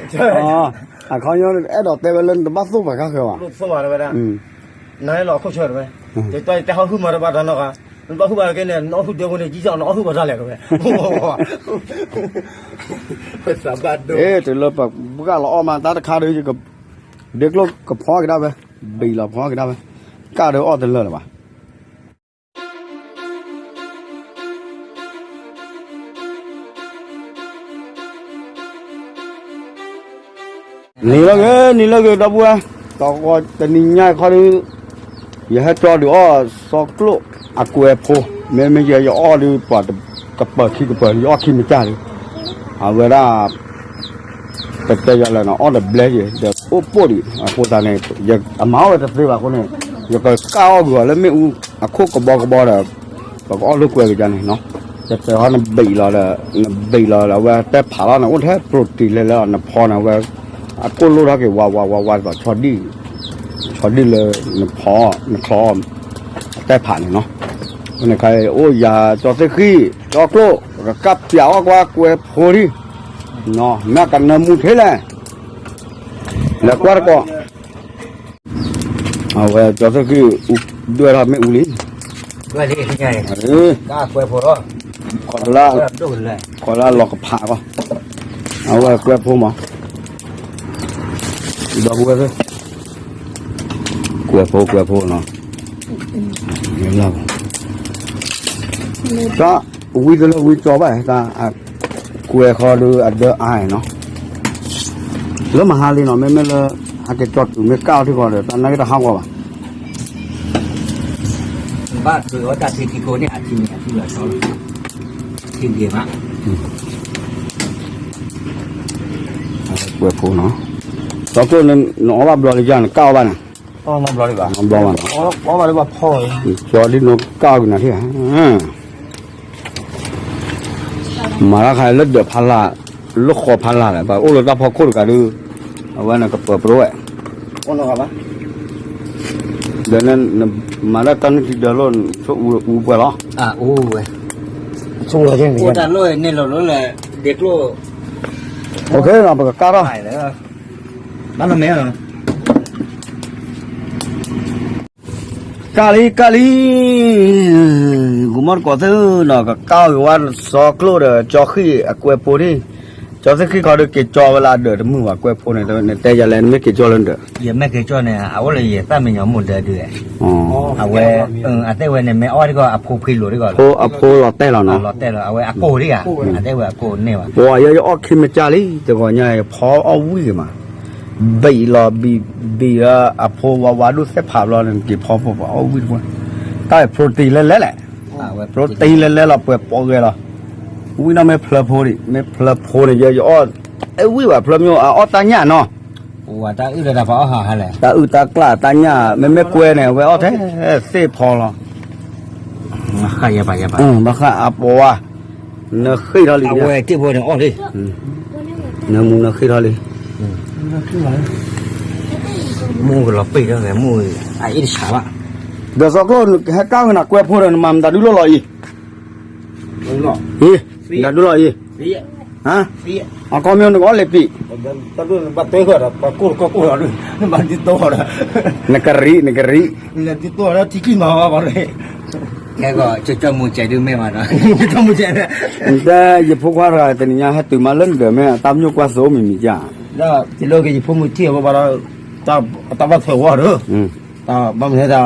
အခီပညီ အဲၣ်ဒိးတဲဝဲလၢနတဘၣ်သိၣ်ပှၤဂၢၢ်ဃၢၤဘၣ်. နလီၤခိၣ်ဆၢတဝဲ, တဲဟီၣ်ဟုၣ်မၤတဘၣ်တၢ်နီတဂၤ, နဘၣ်ဟုၣ်ဘၣ်ကဲန့ၣ် နအီၣ်ဟုၣ်ဒၢဖိန့ၣ် ကံၣ်စၢ်နအီၣ်ဟုၣ်ပှၤတၢ်လဲၣ်တဝဲ. တုၤလၢပဘၣ်လီၤအီၣ်မး တၢ်တခါဒီး ဒ့ကျိၣ်ကဖီကဒါဝဲ, ဘံၣ်လီၤဖီကဒါဝဲ, ကၣ်ဒီးအီၣ်တလၢာ်လၢၤဘၣ်. နံၤလၢဂ့ၤ နံၤလၢဂ့ၤ ဒီပုၢ်ဝဲၢ်, တနံၤညါခီဒီး ယဟဲကၠီဒုးအီၣ်စီၤကျိၣ်အကွဲးဖိ, မ့မ့ၢ်ယဲယအီၣ်ဒီးပှၤကပၢၤခံကပၢၤ ယအီၣ်ခံမ့ၢ်ကၢ်ဒီး, အဝဲဒၣ် ပတဲယၤလဲၣ်နီၤ အီၣ်ဒီးဘျဲယဲဒီး အိၣ်ပိၣ်ဒံးအဃိသတးန့ၣ် အမၤအီၣ်ဝဲတသ့ဘၣ်အဃိန့ၣ် ယကကၢ်အီၣ်ကွံာ်အီၤလၢမ့ၣ်အူအခိၣ်ကဘီကဘီဒီး ပကအီၣ်လိာ်ကွဲကဒါန့ၣ်နီၤ. ယတဲဟီနဘံၣ်လီၤဒီး နဘံၣ်လီၤဒီး အဝဲတဲဖးလီၤန့ၣ် အိၣ်ထဲ protein လဲၤလၢအီၤ နဖီန့ၣ် အဝဲ အကိၣ်လိၣ်ထီၣ်က့ၤ ဝါဝါဝါဝါ ဆီဒံၣ် ဆီဒံၣ်လၢ နဖီ နချီအီၤ အတဲဖးန့ၣ်နီၤ. ဖဲန့ၣ်ခါအိၣ်ယၤကၠီသ့ၣ်ဃံၣ် ကၠီကျိၣ် ကကၢ်ပၠးအီၣ်ကွၢ်ကွဲးဖိဒံး မ့ၢ်ကနၢမူထဲလဲၣ် လဲၤကွၢ်တကိး အဝဲကၠီသ့ၣ်ဃံၣ် ဒွဲၣ်ထီၣ်မ့ၣ်အူလံ ကကွဲးဖိလီၤ ခိးလၢလီၤကဖးကီၢ် အဝဲကွဲးဖိမး ဒီပုၢ်ဝဲၢ်သ့ၣ် ကွဲးဖိကွဲးဖိနီၤ တၢ်ဝံတလၢဝံကၠီဘၣ် တၢ်ကွဲးဃီဒီးအဒၢအါနီၤ လၢမဟါလံနီၤ မ့မ့ၢ်လၢ အကကၠီတုၤမ့ၢ်ကၣ်အီၤထံဃီဒီး တၢ်နာ်က့တဟးဂီၤဘၣ် ဘၣ်သုးအီၣ်တၢ်ထံထံခိၣ်န့ၣ် အထံန့ၣ်အထံလီၤဆီလီၤ ထံဂ့ၤမး ကွဲးဖိနီၤ ဒီးကျိၣ်န့ၣ် နအီၣ်ဘၣ်ဘျီလံယၤ နကၣ်အီၣ်ဘၣ်န့ၣ် ဘျီဘၣ်နီၤ ကၠီဒ်နကၣ်အီၣ်ကနၤထံၣ် မၤတၢ်ခါလၢဒၢးဖးလာ် လၢဃီဖးလာ်လဲၣ် ပှၤအိၣ်လၢတၢ်ဖီခိၣ်တဂၤဒီး အဝဲန့ၣ်ကပၢၤပရိဝဲ ဒီးမၤတၢ်တၢ်နုၢ်ထံဒၢလိၣ် ဆိၣ်အူပှဲၤလီၤ အိၣ်ဝဲ အိၣ်တၢ်လိၣ်န့ၣ်လီၤလၢ ဒ့ကျိၣ် ပကကၢ်ထီၣ် ဘၣ်လီၤမဲာ် ကၢ်လံ ကၢ်လံ ဂူၤမီၢ်တကိးသ့ၣ်နီၤ ကကၢ်ဝဲစီၤကျိၣ်ဒီး ကၠီဃံၣ်အကွဲးဖိန့ၣ် ကၠီသ့ၣ်ဃံၣ်ခီဒီး က့ၤကၠီဝဲလၢအဒၢးတမုာ်ဘၣ် ကွဲးဖိန့ၣ် နတဲယၤလဲၣ် နမ့ၢ်က့ၤကၠီလၢဒၢး ယမ့ၢ်က့ၤကၠီန့ၣ် အအိၣ်လၢယသၣ်မံညီၤမုၣ်ဒၢဒုး အဝဲ အသ့ၣ်ဝဲန့ၣ် မ့ၢ်အီၣ်ဒ်ကီး အဖိဖှံလိာ်ဒ်ကီး အဖိလီၤတဲာ်လီၤနီၤ လီၤတဲာ်လီၤ အဝဲအကိၢ်ဒ်ဧါ အသ့ၣ်ဝဲအကိၢ်န့ၢ်ဘၣ် ပှၤယဲယအီၣ်ခံမ့ၢ်ကၢ်လံ တဂီၤညါဖီအီၣ်ဝံၣ်က့ၤမး ဘံၣ်လီၤဘံၣ်ဘံၣ်လၢအဖိဝါဝါဒိၣ်သ့ၣ်ဖးဘျီန့ၣ် က့ၤဖီဖိပှၤအီၣ်ဝံၣ်တပှၢ် တၢ် protein လဲၤလဲၤလဲၣ် protein လဲၤလဲၤလီၤ ပှဲၤပိာ်ဂဲၤလီၤ ဝံၣ်နီၢ်မ့ၢ်ဖျၢၣ်ဖိဒံး မ့ၢ်ဖျၢၣ်ဖိန့ၣ် ယဲယအီၣ် အဲၣ်ဝံၣ်ဘၣ်ဖျၢၣ်မ့ၢ်အီၣ်တၢ်ညၣ်နီၤ တၢ်အုၣ်တၢ်ကျၣ်တၢ်ညၣ် မ့မ့ၢ်ကွဲန့ၣ် အဝဲအီၣ်ထဲသ့ၣ်ဖီလီၤ ဘၣ်ဃးအပှၤဝါ နဃ့ၢ်ထီၣ်လံ နမူနဃ့ၢ်ထီၣ်လံ မူကလီၤပ့ၢ်ထီၣ်ဂဲၤမူ အအ့ၣ်တဆးဘၣ် ဒီးစီၤကျိၣ် ဟဲကၢ်ဝဲနၤကွဲးဖိဒီး နမၤမတၤဒုလိၣ်လီၤအံၤ မတၤဒုလီၤအံၤ ဟါ အခီပညီနကအီၣ်လဲၤပံာ် နကရံး နကရံး ကဲကီး ကၠီမူကဲဒုမ့ၢ်ဘၣ်ဒီး တဲယဖိခွါတဂၤ တနံၤညါဟဲတုၤမးလၢနဒၢးမ့ၢ် တၢ်မညိၣ်ကွၢ်စိမံၤမံၤကၢ် ဒီးယဖိမုၣ်ထံၣ်အဘၣ်ဒီး တၢ်ဘၣ်ထွဲဝဲဒီး ဘၣ်မနုၤဒၣ် ပမ့ၢ်တဲ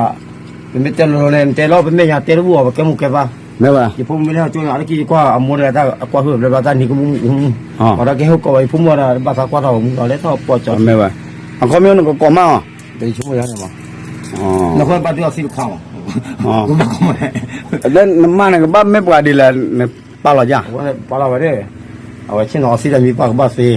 လိၤလိၤန့ၣ် နတဲလီၤ ပမဲာ်ညါတဲတဘူၣ်အီၤ ပကဲမူကဲဘါ မ့ၢ်ဘၣ် ယဖိမုၣ်မ့ၢ်လၢဟီၣ်ကၠိန့ၣ် အါတက့ၢ်ယကွၢ်အမိၢ်တဂၤ တၢ်အကွၢ်ဟုၣ်ဘျဲဘျီ တၢ်နံၤကမူမူ အီၤဒီးကဟဲကိးဝဲ ယဖိမုၣ်အီၤဒီး ဘၣ်သးကွၢ်ထီၣ်အမူဒီး လဲၤထီၣ်ပီၢ်ကၠီ မ့ၢ်ဘၣ် အခီပညီနကကိးမးအီၤ နဃိဘၣ်ဒုးအီသံးတခွါမး လၢနမါန့ၣ် ကဘၣ်မ့ၢ်ပှၤဒ်လဲၣ် နပာ်လီၤယၤ ပာ်လီၤဝဲဒၣ် အဝဲဆ့ၣ်နီၤအီသံးဒီးမံၤပှၢ်ကဘၣ်သ့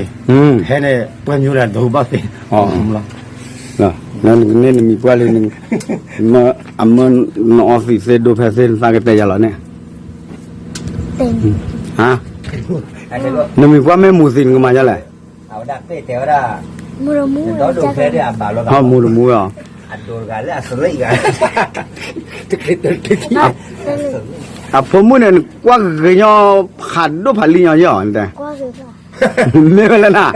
ဟဲန့ၣ် ပှဲၤမံၤဒီးဒိးဘၣ်သ့ န့ၣ်နမံၤပှၢ်လံ အမၢနအီသံးသ့ဒိဖဲသ့ နသးကတဲယၤလီၤန့ၣ် နမံၤပှၢ်မ့ၢ်မူၤသံး နကမၤယၤလဲၣ် မူၤတမူၤ အဖိမုၣ်န့ၣ် နကွၢ်ဂ့ၤညီ ဖးဒိၣ်ဖးလံညီယဲၢ်အီၤ နတဲ မ့ၢ်ဝဲလၢနၤ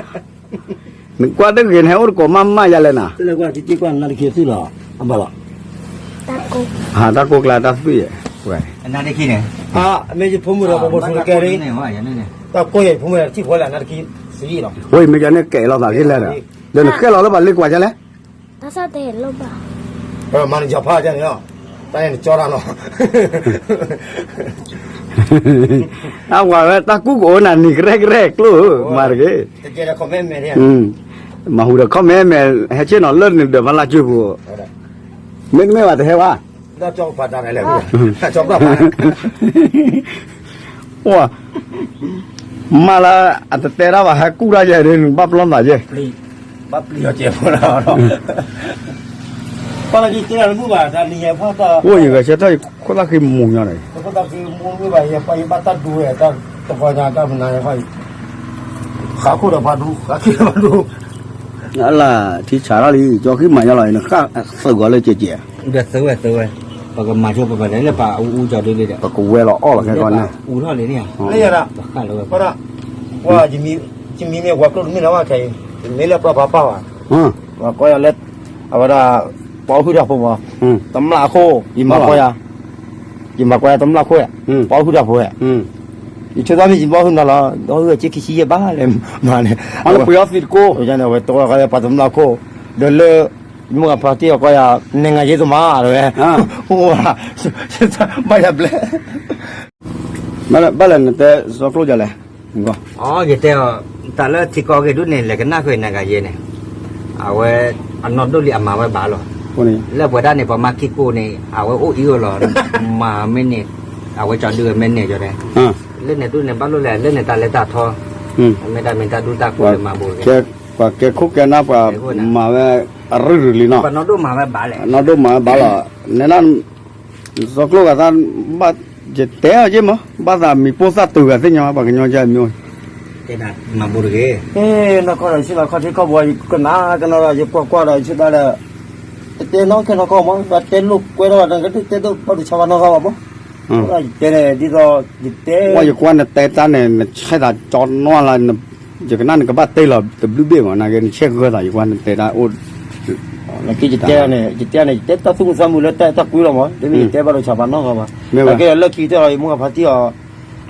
နကွၢ်တဂ့ၤ နဟဲအိၣ်တကိးမးမးယါလဲၣ်နၤ, ဟးတၢ်ကိၢ်ကျါတၢ်သွံၣ်, မ့ၢ်ယဖိမုၣ်ဒီးပဖိမုၣ်ကဲ, တၢ်ကိၢ်ယဖိမုၣ်ထံၣ်ဖိလဲၣ်နၤတခံ, ဝဲမ့ၢ်ယၤန့ၣ်ကဲလီၤသးဂ့ၤလဲၣ်ဒီး, ဒီးနဃဲလီၤလၢပှၤလ့ကွၢ်ယါလဲၣ်, မၤနကၠီဖးန့ၣ်, တၢ်န့ၣ်နကၠီတၢ်နီၤ အဝဲတၢ်ကူၣ်ကအိၣ်နၤနံၤကရဲၣ်ကရဲၣ်ကျိၣ်ဧၢ, မၤတဂ့ၤ, မၤဟူဒီး comment မဲာ် ဟဲဆ့ၣ်နီၤလၢနဒၢးဖးလၢ်ကၠိပူၤ, မ့တမ့ၢ်ဘၣ်တဟဲဘၣ်, မၤလၢအတတဲတၢ်ဘၣ် ဟဲကူၣ်တၢ်ယဲၢ်ဒ် နဘၣ်ပျီသးယဲၢ် အိၣ်ယဂဲၤဆၢထၢၣ်ယခိၣ်သၣ်ဃံမူၤညီန့ၣ်, အလၢထံဆးထီၣ်လံ ကၠီဃံမၤညီလီၤ နဃၣ်သုးဂီၤလၢကဲကဲ, ဒီးသုးဝဲသုးဝဲ, ပကမၤဆိပကလဲၤလၢပှၤအူအူကၠီဒ်လံဒီး, ပကဝဲလီၤအီၣ်လီၤခဲကီန့ၣ်, အူထီၣ်လံန့ၣ်, ပှၤ, ယမံၤမ့ၢ်ဝဲကျိၣ်တမ့ၢ်လၢဝဲခဲအံၤ, ယမ့ၢ်လၢပျီပၤပၢ်ဘၣ်, ပှၤကီယၤလၢ, အဝဲဒၣ်, ပှၤအီၣ်ဟုၣ်တၢ်ဖိမး, တမျၢ်အခိၣ်, ယမၤကီယၤ, ယမၤကီယၤတမျၢ်ခိၣ်, ပှၤအီၣ်ဟုၣ်တၢ်ဖိ, ယဆိသးမ့ၢ်ယဘီဟုၣ်နီၤလီၤ, ဒီးဟုၣ်ဝဲက့ခံဆံယဲၢ်ဘၣ်လဲၣ်, မၤန့ၣ်, အဝဲတကီ, ပှၤတမျၢ်ခိၣ်, ဒီးလၢ, ယမိၢ်ဂၤဖါတံၢ်အီၤကီယၤ, နငါယဲသိးမးတဝဲ, ဘၣ်ယၤဘျဲၣ် ဘၣ်လဲၣ်နတဲစီကျိၣ်ဒ်လဲၣ်, ယတဲအီၤ, တၢ်လၢထံကီၢ်ဂ့ၢ်ဒ်န့ၣ် လဲၤကနၣ်ဃုာ်နၤဂၤယဲန့ၣ်, အဝဲ, အနီၢ်ဒိၣ်လံအမၤဝဲဘၣ်လီၤ, လၢပှၤဒၣ်န့ၣ် ပှၤမၤက့ၢ်ကိၢ်န့ၣ် အဝဲအိၣ်အံၤအိၣ်လီၤ, မၤမ့ၢ်န့ၣ်, အဝဲကၠီဒုးဝဲမ့ၢ်န့ၣ်ကၠီဒဲ, လၢန့ၣ်ဒ်န့ၣ်ဘၣ်လိၣ်လဲၣ် လၢန့ၣ်တၢ်လဲၤတၢ်ထီ, မ့ၢ်တၢ်မ့ၢ်တၢ်ဒူတၢ်ဃိၤလၢမၤဘိးတဂ့ၤ, ပှၤကဲခိၣ်ကဲနၢ်ပှၤမၤဝဲ, အရူၢ်ရူၢ်လံနီၤ, ပှၤနီၢ်ဒိၣ်မၤဝဲဘၣ်လဲၣ်, နီၢ်ဒိၣ်မၤဝဲဘၣ်လီၤ, နဲဒၣ် စီကျိၣ်ဂၤသး, ယတဲအီၤက့မး ဘၣ်သးမံၤပိၢ်သၣ်တုၤဂၤသ့ၣ်ညါ ပှၤကညီကမံၤ, မၤဘိးတဂ့ၤ, မၤဘိးတဂ့ၤ, ကနၣ်ကနီၤ ယကွၢ်ကွၢ်ဒီးယဆိသးဒီး, တတဲနီၢ်ကဲနီၢ်ကီၢ်မး ဘၣ်တဲလိာ်ကွဲထီၣ်ဘၣ် နကတဲဒိၣ်ဘၣ်ဒိၣ်ဆါဘၣ်နီၢ်ဂၤဘၣ်မး, ယတဲန့ၣ်ဒ်သိး, ယတဲ, ယကွၢ်နတဲတၢ်န့ၣ် နဆဲးသးကၠီနီၢ်လၢ, ယကနၣ်နကဘၣ်တဲလီၤတဘျုးဘ့ၣ်မး နာ်က့နဆဲးဂၢၢ်သး ယကွၢ်နတဲတၢ်အိၣ် ယတဲန့ၣ် ယတဲန့ၣ် ယတဲတၢ်သူၣ်မုာ်သးမုာ်လၢတၢ်အဲၣ်တၢ်ကွံလီၤမး တမ့ၢ်ယတဲဘၣ်ဒိဆါဘၣ်နီတဂၤဘၣ်. အကဲလၢခံတၢ်အံၤ မိၢ်ဂၤဖါတံၢ်အီၤ,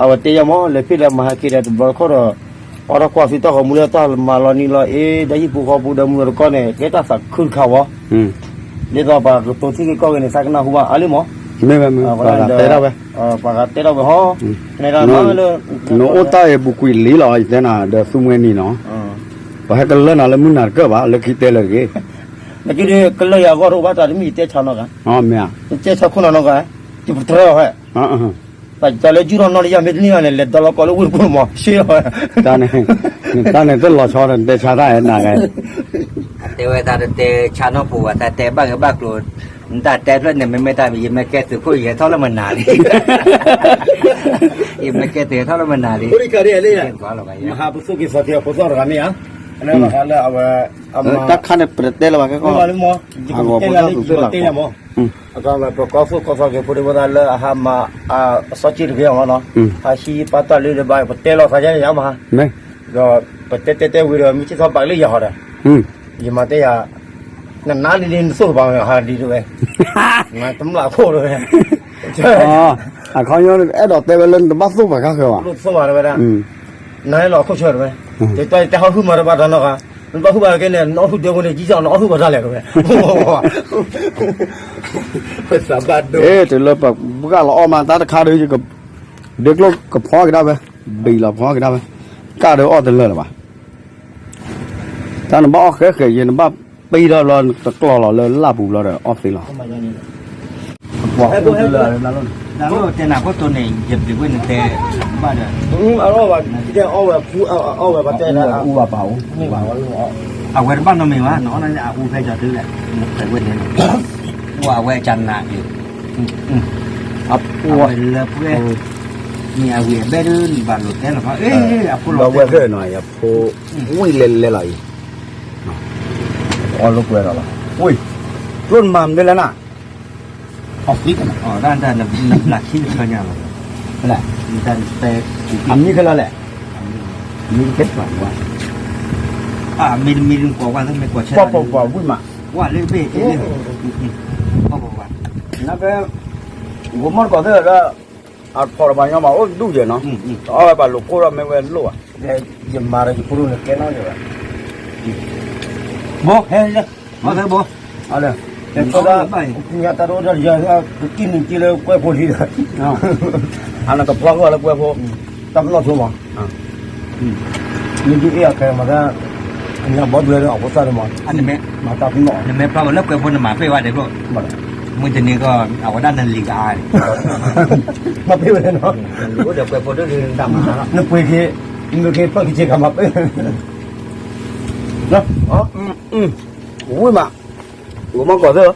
အဝဲတဲယၤမး လဲၤဖံးလဲၤမၤဟဲက့ၤဒီးတဘျီတခီၣ်ဒီး, အီၣ်တၢ်ကွၢ်ဆူတၢ်ဂီၤမူလၢတၢ်မၤလီၤနံၤလီၤအ့ ဒီးဟံၣ်ပူၤဃီပူၤဒီးမုၢ်ဒီးတကီၢ်န့ၣ် ကဲတၢ်သးခုတခါဝဲ, ဒ်သိးပှၤကတိၤထံဂ့ၢ်ကီၢ်ဂ့ၢ်န့ၣ် သးကနၣ်ဟူဘၣ်အါလံမး, မ့ၢ်ဝဲမ့ၢ်ပှၤဂၤတဲဒၣ်ဝဲ, ပှၤဂၤတဲဒၣ်ဝဲဟီ, နအိၣ်တၢ်အံၤဘူးကွံာ်လံလီၤ ယတဲနၤ ဒီးသူမှဲနံၤနီၤ, ပှၤဟဲကလၢနၤလၢမုၢ်နၤတကၢၢ်ဘၣ် လၢခံတဲလၢတဂ့ၤ, နကဒုးကလၢယၤအဂီၢ်တအိၣ်ဘၣ်တၢ်တမ့ၢ်ယတဲဆါနီတဂၤ, မ့ၢ်ဧါ, ယတဲဆါခိၣ်နၤနီတဂၤ, ယပတြၢၤအီၤဟဲ တၢ်လၢယုၢ်ထီၣ်နီၢ်လၢယၤမ့ၢ်တန့ၢ်ဘၣ်န့ၣ် လဲၤဒီလီၤကီးလၢဝ့ၢ်တကူၣ်မး ရှဲလီၤ, တၢ်န့ၣ်တလီၤဆီဒီး နတဲဆါတၢ်နၤဂၤ, အတဲဝဲတၢ်တတဲဆါနီၢ်ပူၤဘၣ် တၢ်တဲဘၣ်ဂ့ၤဘၣ်ကျိၤ, နတၢ်တဲဖျၢၣ်န့ၣ် မ့မ့ၢ်တၢ် ယမ့ၢ်ကဲသုးခိၣ်ယဟဲထီၣ်လၢမနၤလံ, ယမ့ၢ်ကဲသုးဟဲထီၣ်လၢမနၤလံ, မဟါပသိၣ်က့ၤသီက့ၤအဖိသီၣ်တဂၤမ့ၢ်ဧါ, လၢအဝဲ တၢ်ခါန့ၣ် ပတတဲလၢၤဘၣ်ခဲကီၢ်, အဂီၤဖိသီၣ်သုးသ့ၣ်လီၤ, ပကီၢ်သူၣ်ကီၢ်သီက့ၤဖိဒံဖိသၣ်လၢအဟးမၤ, အစီၤက့တဂ့ၤအီၤမးနီၤ, ဟးဟံးပာ်တၢ်လၢဒီးဘၣ် ပတဲလီၤသးယါန့ၣ်ယါမး, ဒီးပတဲတဲတဲဝံၤဒီး မ့ၢ်စ့ၢ်ကီးဘၣ်လၢယၤဟီဒီး, ယမၤတဲယၤ, နနါလံလံနသိၣ်ကပၤ ဟးဒ်တဝဲ, နတမျၢ်ခိၣ်တဝဲ, အခီညီအဲၣ်ဒိးတဲဝဲလၢနတဘၣ်သိၣ်ပှၤခါဃၢၤဘၣ်, သိၣ်ဘၣ်တဝဲဒၣ်, နဟဲလီၤခိၣ်ဆၢတဝဲ, တဲဟီၣ်ဟုၣ်မၤတဘၣ်တၢ်နီတဂၤ, နဘၣ်ဟုၣ်ဘၣ်ကဲန့ၣ် နအီၣ်ဟုၣ်ဒဲဖိန့ၣ် ကံကီနအီၣ်ဟုၣ်ဘၣ်တၢ်လဲၣ်တဝဲ, တုၤလၢပဘၣ်လီၤအီၣ်မးတၢ်တခါဒီး ဒ့ကျိကဖီကဒါဝဲ, ဘံၣ်လီၤဖီကဒါဝဲ, ကၢ်ဒီးအီၣ်တလၢာ်လၢၤဘၣ်, တၢ်နဘၣ်အီၣ်ဃဲဃဲယဲ နဘၣ်ပံထီၣ်ဘျီ တကျီၢ်လီၤလၢလၢ်ပူၤဘျီဒီးအီၣ်သ့လီၤ, တဲနၤခိၣ်တိန့ၣ် ယဘျုးဝဲနတဲ, ဘၣ်ဒီး, အီၣ်ဝဲ, အီၣ်ဝဲ, အီၣ်ဝဲပတဲ, အဝဲတဘၣ်နီတမံၤဘၣ် နအီၣ်န့ၣ်အအူဖဲကီၤတုလဲၣ်, နဖဲးဝဲန့ၣ်, အဝဲကနၤအံၤ, အဝဲလၢပှဲၤ, မ့ၢ်အဝံၤအဘဲဒၣ်နဘၣ်လိာ်တဲလီၤ, အဖိလီၤဝဲ, ဖိ, ဝံၤလဲၤလဲၤလီၤအံၤ, အီၣ်လိာ်ကွဲဒီးလီၤ, ဝံၤ, ကျိၣ်နမၤမနုၤလဲၣ်နၤ, အီၣ်သံ, နဘျးခံနချၢညါလီၤ, အမံၤခဲလၢာ်လဲၣ်, မံၤကဲပှၤဝါ, မ့ၢ်တမ့ၢ်ကိးဝဲသ့ၣ် မ့ၢ်ကိးဆဲး ပှၤပှၤပှၤဝံၣ်မး, ဝဲလၢဘ့ၣ်က့ၤလၢ ပှၤပှၤပှၤ နကဲ ဂိၤမီၢ်တကိးသ့ၣ်ဒီး အဖီၣ်တပှၤညီမးအိၣ်ဒူၣ်ယဲၢ်နီၤ, အီၣ်ဝဲပှၤလိာ်ခိၣ်ဒီးမ့ၢ်ဝဲလိၣ်ဘၣ်, ယမၤဒီးယဖိဒိၣ်န့ၣ်ကဲနီၢ်ယဲၢ်ဘၣ်, ဘိ ဟဲလၢ အီၣ်သၢဘိ အီၣ်လၢညါတၢ်တအိၣ်တၢ်ယၤ ကကံၣ်နုာ်က့လၢကွဲဖိလံဒီး အနကဖျီဃီလၢကွဲဖိ တၢ်ပနီၣ်ဆိမး, မ့ၢ်ဒ်အ့ၣ်အခဲမးသၢ အညါဘီဒွဲလၢအဖိသၣ်န့ၣ်မး, မၤတၢ်ပနီၣ် နမ့ၢ်ဖျီဝဲလၢကွဲဖိနမၤပ့ၢ်ဝဲဒဲးဘျီ, မုၢ်တနံၤကီး အဝဲဒၣ်နလံၤကအါန့ၣ်, မၤပ့ၢ်ဝဲနီၤ, နအိၣ်ဒီးကွဲဖိဒိၣ်ဒုးနတၢ်မၤလီၤ, နပှ့ၤက့ၤ နက့ၤဖျီက့ၤက့ၤခါမၤပ့ၢ်, ဝံၣ်မး, ဂိၤမီၢ်ကိးသ့ၣ်ဧ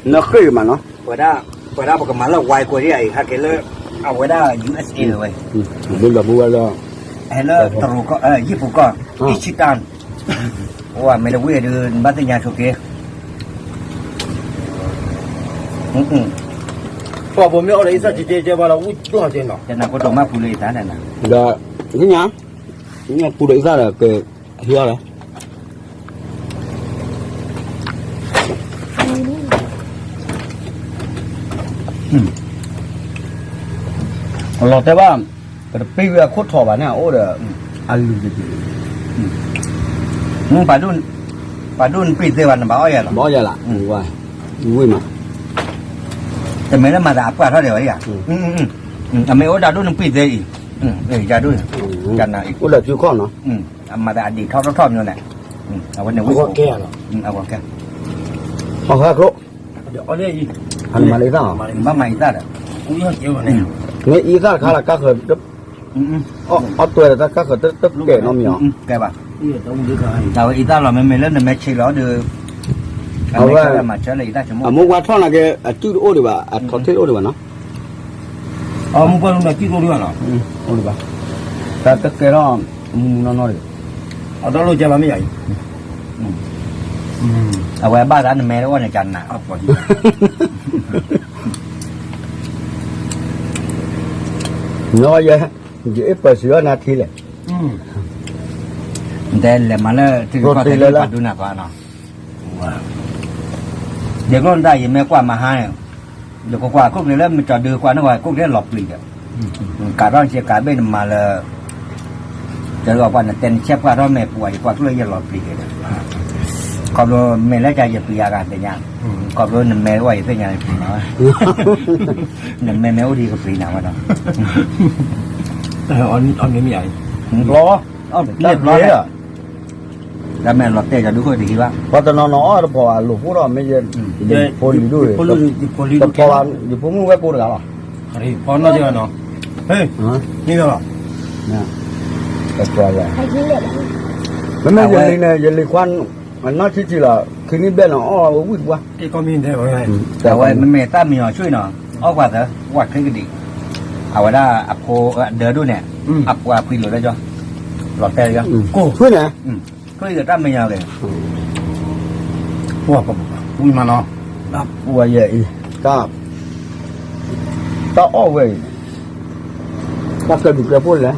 ၢ, နဃ့ၢ်မးနီၤ, ပဝဲဒၣ်ပကမၤလၢ ဝါကွဲးဒ်အံၤ ဟဲက့ၤလၢ အဝဲဒၣ် ယူၢ်အ့းအ့း ဝဲ, ဘုလီၤဘုဝဲလၢ ဟဲလၢတရူးကီၢ် ယံၣ်ပူၤကီၢ် အံၣ်ဆံတၢ်, အိၣ်မ့ၢ်တဝံၣ်ဒုး နဘၣ်သ့ၣ်ညါဆိက့ၤ, ပှၤဘိမ့ၢ်အီၣ်ဒီးအံသၣ်ကဲကဲကဲဘၣ်ဒီး ဝံၣ်ဒိၣ်ကဲနီၤ, ကနၣ်ကိတိၤမးပူၤလၢအံသၣ်န့ၣ်, ဒီး သ့ၣ်ညါ ပူၤဒီးအံသၣ်ဒီးကဟံးအီၣ်လီၤ လီၤတဲဘၣ်, ပတပ့ၢ်ဝဲအခိၣ်ထီၣ်ဘၣ်န့ၣ် အအိၣ်ဒီး အလုၢ်တက့ၢ်, ပှၤဒိၣ်နပ့ၢ်သ့ဘၣ် နဘၣ်အီၣ်ယၤလီၤ, ဘၣ်အီၣ်ယၤလီၤ, ဝံၣ်မး, တမ့ၢ်လၢမၤသးအပှၢ်ထီၣ်ဒံးဘၣ်ဧါ, အမ့ၢ်အိၣ်ဒၣ်ဒိၣ်နပ့ၢ်သ့အံၤ, ယၤဒိၣ်, ကနၣ်အံၤ, အိၣ်ဒီးစုခီၣ်နီၤ, အမၤသးအဒံးထီၣ်ထီၣ်ထီၣ်မီၤန့ၣ်, အဝဲန့ၣ်ဝံၣ်, အဝဲကဲ, အီၣ်ဃၣ်ကျိ, မၤလၢအံသၣ်, ဘၣ်မၤအံသၣ်ဒီး, မ့ၢ်အံသၣ်တခါလၢကါဃၢၤ, အီၣ်တွဲဒီးတၢ်ကါဃၢၤတကဲနီတမံၤ, ကဲဘၣ်, တၢ်ဝဲအံသၣ်လီၤ မ့မ့ၢ်လၢနမဲာ်ဆံးလီၤဒီး, အဝဲ, အမိၢ်ပှၢ်ထီၣ်နာ်က့ အစုတအိၣ်ဒံးဘၣ် အထီၣ်ထံၣ်တအိၣ်ဒံးဘၣ်နီၤ, အမိၢ်ပှၢ်ထီၣ်နာ်က့တအိၣ်ဒံးဘၣ်နီၤ, အိၣ်ဒံးဘၣ်, တၢ်တကဲထီၣ်, မူမူနီၢ်နီၢ်ဒံး, အတၢ်လိၣ်ကဲလီၤမ့ၢ်ယၤအံၤ, အဝဲဘၣ်သးနမဲာ်တအိၣ်န့ၣ် ကနၣ်, ယအဲၣ်ပၢၢ်စံးအီၤနၤထံလဲၣ်, တဲလဲၤမၤလၢထံကီၢ်တဲလၢပှၤဒုးနၤပှၤနီၤ, ယကျိၣ်နတၢ်ယမ့ၢ်ကွၢ်မဟါန့ၣ်, ယကကွၢ်ခိၣ်ကျ့လၢမကၠီဒုးကွၢ်န့ၣ်ဝဲခိၣ်ကျ့လီၤပျံၤဒီး, ကးထီၣ်နစ့ကးဘ့ၣ်နမၤလၢ တဲလီၤပှၤနတဲနဆဲးပှၢ်ထီၣ်မဲာ်ပူၤ ယကွၢ်ကျိၣ်ယလီၤပျံၤက့ၤဒီး, ခီဖျိမ့ၢ်လၢကယပျံၤယၤဂၤသ့ၣ်ညါ, ခီဖျိနမဲာ်အိၣ်ယသ့ၣ်ညါန့ၣ်ပျံၤနၤဝဲ, နမဲာ်မ့ၢ်အိၣ်ဒံးကပျံၤနၤဝဲဒီး, ဘျီ, ဘျီ, တၢ်မဲာ်လီၤတဲာ်ကဒုးခိၣ်တဟံးဘၣ်, ပှၤတနီၤနီၤအီၣ်တဖီၣ်ဘၣ်လိာ်ဖိဒီးမ့ၢ်ယ, ယဖိလံၤဒိၣ်, တဖီၣ်ဘၣ် ယဖိမုၣ်ဝဲကိးတဂၤလီၤ, ဖီနီၢ်ကနီၤ, ဟ့ၣ်, န့ၣ်လီၤ, မ့မ့ၢ်ယလံၤန့ၣ် ယလံၤခွါ, အနီၢ်ထံထံလီၤ ခံနံၣ်ဘျဲၣ်န့ၣ် အီၣ်ဝဲဝံၣ်တပှၢ်, အဝဲမ့မ့ၢ်သၣ်မံၤအီၤဆူၣ်နီၤ, အီၣ်ပှၤသၢ, ဝဲချ့ကဒံး, အဝဲဒၣ်အဖိအဒၢဒိၣ်န့ၣ်, အပှၤဖှံလိာ်လၢကၠီ, လီၤတဲာ်လၢကၠီ, ထွံၣ်န့ၣ်, ထွံၣ်ဒီးတၢ်မဲာ်ညါက့ၤ, ဝံၤမးနီၤ, ပှၤယဲအံၤ, တၢ်အီၣ်ဝဲအံၤ, တၢ်ကဲဒုးကဲဖိလဲၣ်,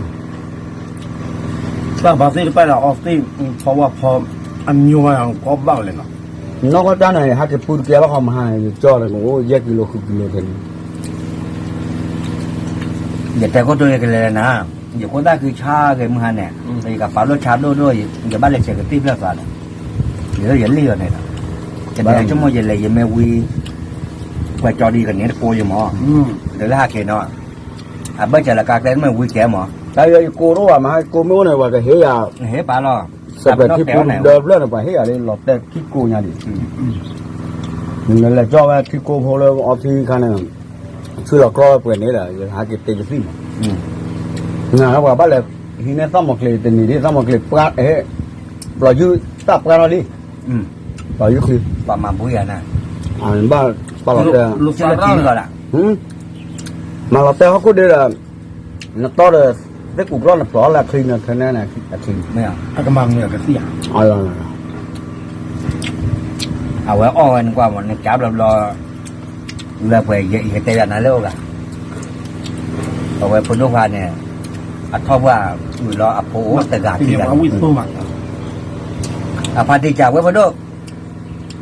တၢ်ဘၣ်သ့ၣ်တဖၣ်ဒီးအီၣ်သ့ၣ်, ဖီဝါဖီ, အမံၤဝဲကီဘၣ်လဲၣ်နီၤ, နီၢ်ကီၢ်တၢ်န့ၣ် ဟဲက့ၤပူတကဲလီၤဃီမဟါန့ၣ် ယကၠီလၢကအိၣ်ယဲၢ်ကံလိၤဃုကံလိၤန့ၣ် ယတဲခိၣ်တိၢ်ယကလဲၤလဲၣ်နၤ, ယခိၣ်သၣ်ခုဆါဂ့ၤမုၢ်ဟါန့ၣ်, ယကပာ်လိၣ်ဆါဒိၣ်ဒိၣ်, ယဘၣ်လဲၤဆဲးကသံၣ်ဖျၢၣ်သးန့ၣ်, ယလံၣ်အီၤန့ၣ်ဒီး, ယတဲဆိကမိၣ်ယလဲၤယမ့ၢ်ဝံၤ, ကွဲးကၠီဒ်ကန့ၣ်တကိးယမၢ်, ဒီးလၢဟးက့ၤနီၤ, အဘၢၣ်စၢၤလၢကါကျဲမ့ၢ်ဝံၤကဲမၢ်, တၢ်ယကိးတအိၣ်ဘၣ်မဟါ ယကိးမ့ၢ်အိၣ်န့ၣ် ပှၤကဟ့ၣ်ယၤ, ဟ့ၣ်ပာ်လီၤ, စဲးပှဲၤထံပူၤဒၢဖျၢၣ်န့ၣ် ပှၤဟ့ၣ်ယၤလံ လီၤတဲာ်ခံကိးညါဒံး, နလဲၤကၠီဝဲထံကိးဖိလၢအီဖံခါန့ၣ်, ဆူလီၤကြီပှဲၤန့ၣ်ဒီး ယဟးက့ၤတ့ကသံၣ်မး, နပှၤဘၣ်လဲၤ, ဟံးန့ၢ်သၣ်မီၤကျ့ၤတနံၤဒ် သၣ်မီၤကျ့ၤပှၤဟ့ၣ်, ပျီၤယုၢ်တၢ်ပှၤလီၤလံ, ပျီၤယုၢ်ချံ, ပှၤမၤဘူယၤနၤ, ဘၣ်ပာ်လီၤတဲာ်, မၤလီၤတဲာ်ဟီၣ်ခိၣ်ဒ့ဒီး, နတီဒီး, သ့ၣ်ကူၣ်ကျီၢ်နဖျိးလၢအချံန့ၣ် ခဲန့ၣ်န့ၣ်, အကမၤမုာ်ကသံၣ်ဧါ, အဝဲအီၣ်ဝဲနကွၢ်မး နကၠးဘျီဘျီ, လၢပှဲၤယတဲယၤနၤလၢအဂၤ, အဝဲဖိဒိၣ်ခွါန့ၣ်, အထီၣ်ပှၢ်, အုၣ်လီၤအဖိအိၣ်တဂၤခံဂၤ, အဖါတံၢ်စံး ဝဲၢ်ဖိဒိၣ်,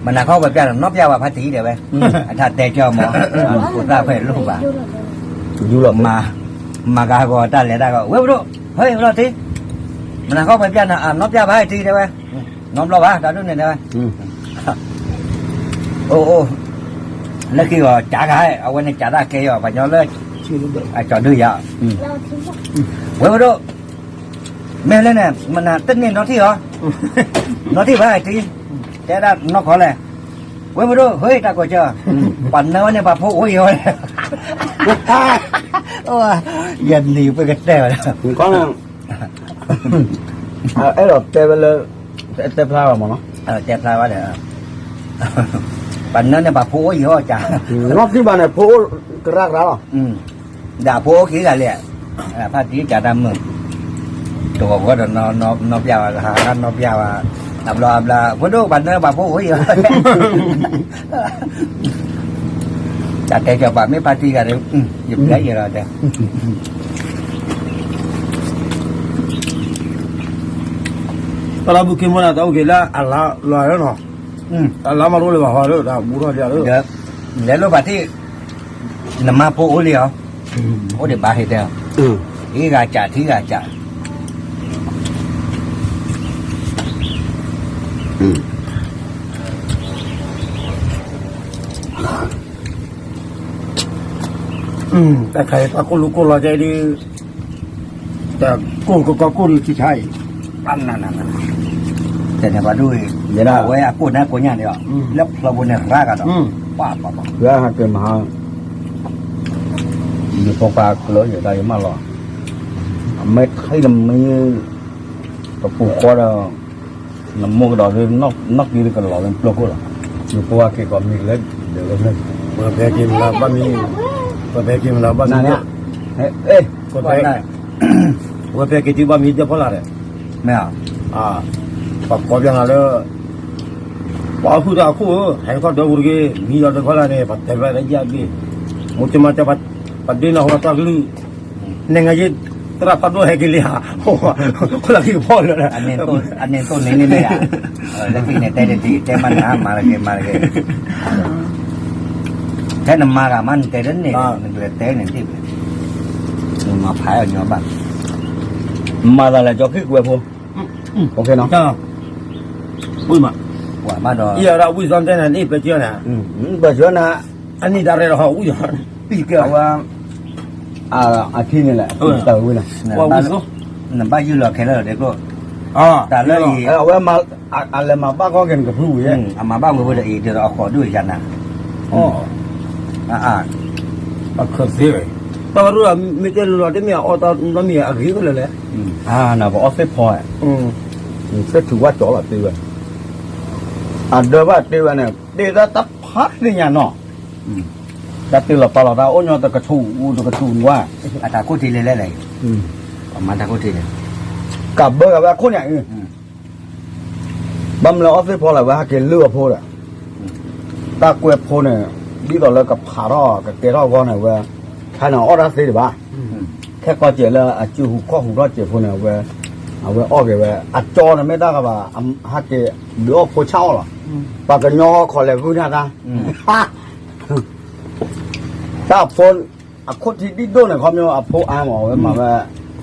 မနၤခီပှဲၤပျၢ်နီၢ်ပျၢ်ဝဲဖါတံၢ်တဲဝဲ, အတၢ်တဲကၠီမး, ဖိသၣ်ဖဲလိၣ်ဘၣ်, မၤကဟဂီၤတၢ်လဲၤတၢ်ဂီၤ ဝဲၢ်ဖိဒိၣ်, ဟဲလီၤတံၢ်, မနၤခီပှဲၤပျၢ်နီၢ်ပျၢ်ဘၣ်တံၢ်တဲဝဲ, နီတဘျီဘၣ် တၢ်ဒိၣ်န့ၣ်တဲဝဲ, အိၣ်အိၣ်, လၢခံဂီၤကးဂၤ, အဝဲန့ၣ်ကးတၢ်ကဲအီၤ ပှၤညီလၢ အကၠီၤဒုယၤ, ဝဲၢ်ဖိဒိၣ်, မ့ၢ်လၢန့ၣ် မနၤတန့ၢ်နီထံၣ်အီၤ, နီထံၣ်ဘၣ်တံၢ်, တဲဒၣ်နီၢ်ခီလဲၣ်, ဝဲၢ်ဖိဒိၣ် ဟ့ၣ်တၢ်ကိးစၢၤ, ပှၤနၢဝဲန့ၣ်ပှၤဖိအိၣ်အံၤဝဲ, ယနံၤပကတဲဝဲ, အဲၣ်ဒိးတဲဝဲလၢ တဲဖျါဘၣ်မးနီၤ, တဲဖျါဘၣ်ဒီး, ပှၤနၢန့ၣ်ပှၤဖိအိၣ်အံၤအီၤကး, နီၢ်ထံၣ်ဘၣ်န့ၣ် ဖိအိၣ်ကရၢကရၢလီၤ, ဒီးအဖိအိၣ်ခံဂၤလဲၣ်, ဖါတံၢ်ကးတၢ်မုာ်, တဂီၤဃီဒီး နီၢ်ပျၢ်ဝဲ ကဟးနီၢ်ပျၢ်ဝဲ, အဘျီအဘျီ ဖိဒိၣ်ပှၤနၢပှၤဖိအိၣ်အံၤအီၤ တၢ်တဲကၠီၤပၤမ့ၢ်ဖါတံၢ်ဂၤဒီး ယပျဲယဲၤလီၤတဲ, တၢ်လၢဘူးက့ၤမီၢ်န့ၣ် တၢ်အိၣ်က့ၤလၢအလါလီၤလၢနီၤ, အလါမၤတအိၣ်လၢၤဘၣ်ဟီလၢတၢ်ဘူးထီၣ်လံလၢ, လဲၤလိၣ်ဖါတံၢ်, နမါဖိအိၣ်လံအီၤ, အိၣ်ဒံးဘၣ်ဟ့ၣ်တဲ, ဟံးဂၤစးထံဂၤစး တၢ်ခါအံၤတၢ်ကိၢ်လူၤကိၢ်လီၤကဲဒ်, တၢ်ကိၢ်ကကီကိၢ်ဒ်ထံဆါအံၤ, တဲန့ၣ်ပှၤဒိၣ်အံၤ, အဝဲအကိၢ်န့ၣ်ကိးညါန့ၣ်အီၤ, လၢဖျီပူၤန့ၣ်ရၤကဒီး, ပှၤပှၤပှၤ, လၢဟးက့ၤမဟါ, ယဖိခွါကျၢၤယတၢ်ယမၢလီၤ, အမဲထံၣ်တမံၤ, တပူၤဃီဒီး နမိၢ်ကဒီးလၢ နီၢ်ကံကလီၤလၢပျိခိၣ်လီၤ, ယဖိအက့ၤကီးမံၤလၢ, ပှၤဖဲက့ၤမနုၤဘၣ်မံၤ, ပှၤဖဲက့ၤမနုၤဘၣ်မံၤ, ပှၤဖဲက့ၤတုၤဘၣ်မံၤဒၢဖီလာ်ဒီး, ပှၤကိးပျဲနၤလၢ, ပှၤအီၣ်ဟုၣ်တၢ်အခိၣ်ဧၢ, ဟဲထီၣ်ဒၢပူၤတက့ၢ်, မံၤလီၤဒၢဖီလာ်န့ၣ် ပှၤတဲဖျါလၢယၤဘ့ၣ်, မိၢ်ကမၤတဲ, ပှၤဒ့နီၢ်ဟိတၢ်ကလုၢ် နဲငါယ့ၢ်, သရၣ်ဖးဒိၣ်ဟဲက့ၤလံဧါ, ခိၣ်လၢခံကဖီၣ်လၢာ်, အန့ၣ်တိၢ်န့ၣ်န့ၣ်ဧါ, လၢခံန့ၣ်တဲတထံၣ် တဲမးနၤမၤတဂ့ၤမၤတဂ့ၤ, ထဲနမၤဂၤမးနတဲတန့ၢ်, နကလဲၤတဲန့ၣ်တ့ၢ်, နမၤဖးအီၤညီဘၣ်, မၤသးလဲၤကၠီခံကွဲးဖိ, ပှၤဘၣ်ဒီး, ပှၤဆှၢနၤ, အနံၣ်တၢ်ရဲၣ်လီၤဟီၣ်ဝံၣ်, အဝဲ အထံန့ၣ်လဲၣ်, တၢ်ဝဲန့ၣ်, နဘၣ်ယုၢ်လီၤခဲလၢာ်ဒီးကျိၣ်, တၢ်လၢအံၤ, အဝဲ, အလဲၤမၤဘၣ်ခီက့ၤနကဖုဝံၤ, အမၤဘၣ်ဝံၤဝဲဒီးအံၤဒီးအဃိးဒိၣ်ယၤနၤ, အခၢးသ့ဝဲ, တၢ်ရူၢ်မ့ၢ်တဲလိၤလီၤ တမ့ၢ်အီၣ်တၢ်နီတမံၤအဂ့ၤဖဲလဲၣ်လဲၣ်, နပအီၣ်သ့ၣ်ဖီ, သ့ၣ်ထူဝၣ်ကၠီလီၤတ့ဝဲ, အဒၢဘၣ်တ့ဝဲန့ၣ် တ့တၢ်တဖးသ့ၣ်ညါနီၤ တၢ်တ့လီၤပာ်လီၤတၢ်အိၣ်ညီတကဆူၣ်တကဆူၣ်နွါ, အတၢ်ခိၣ်ထံးလဲၤလဲၣ်လဲၣ်, အမၤတၢ်ခိၣ်ထံးလဲၣ်, ကးဘၢကးဝဲအခိၣ်ညါအံၤ, ဘၣ်မနုၤအီၣ်သ့ၣ်ဖီလဲၣ် ဝဲဟဲက့ၤလုၢ်အဖိဒီး, တၢ်ကွဲးဖိန့ၣ်, ဒ်သိးလၢကဖးထီၣ်ကကဲထီၣ်အဂီၢ်န့ၣ် ဝဲ, ဖဲန့ၣ်အီၣ်တၢ်သ့ဒံးဘၣ်, ခဲကီၢ်စဲးလၢအစုဟူခီၣ်ဟူထီၣ်စဲးဖိန့ၣ် အဝဲ, အဝဲအီၣ်က့ၤဝဲ အကၠီန့ၣ်မ့ၢ်တၢ်ကဘၣ်, ဟဲက့ၤဒုးအီၣ်ဖိဆၣ်အီၣ်လီၤ, ပှၤကညီခီလဲၤဂုၢ်န့ၢ်တၢ် တၢ်အဖိ, အခိၣ်ထံးဒံၣ်ဒိၣ်န့ၣ် ခီပညီအဖိအါမး အဝဲမၤဝဲ,